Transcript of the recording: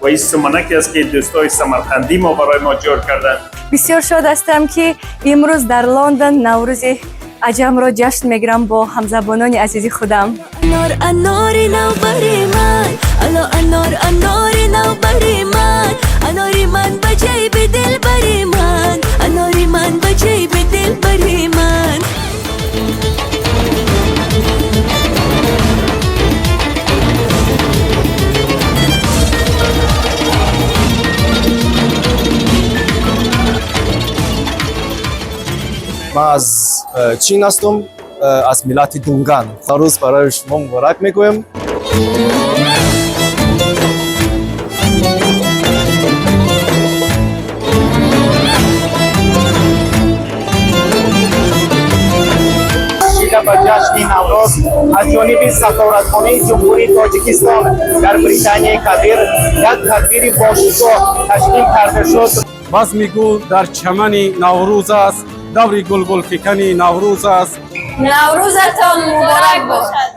و این سمنکی است که دوستای سمرقندی ما برای ما جور کردن. Бисёр шод ҳастам, ки имрӯз дар Лондон Наврӯзи аҷамро ҷашн мегирам бо ҳамзабонони азизи худам. Анор, анори навбари ман, ало, анор, анори навбари ман, анори ман ба ҷайби дилбари ман, анори ман ба ҷайби дилбари ман. Ман аз Чин ҳастам, аз миллати Дунган. Наврӯз барои шумо муборак мегӯем. Шида ба ҷашни Наврӯз аз ҷониби сафоратхонаи Ҷумҳурии Тоҷикистон дар Британияи Кабир як тадбири бошукӯҳ ташкил карда шуд. Базми гул дар чамани Наврӯз аст, даври гулгулфикани Наврӯз аст. Наврӯзатон муборак бошад!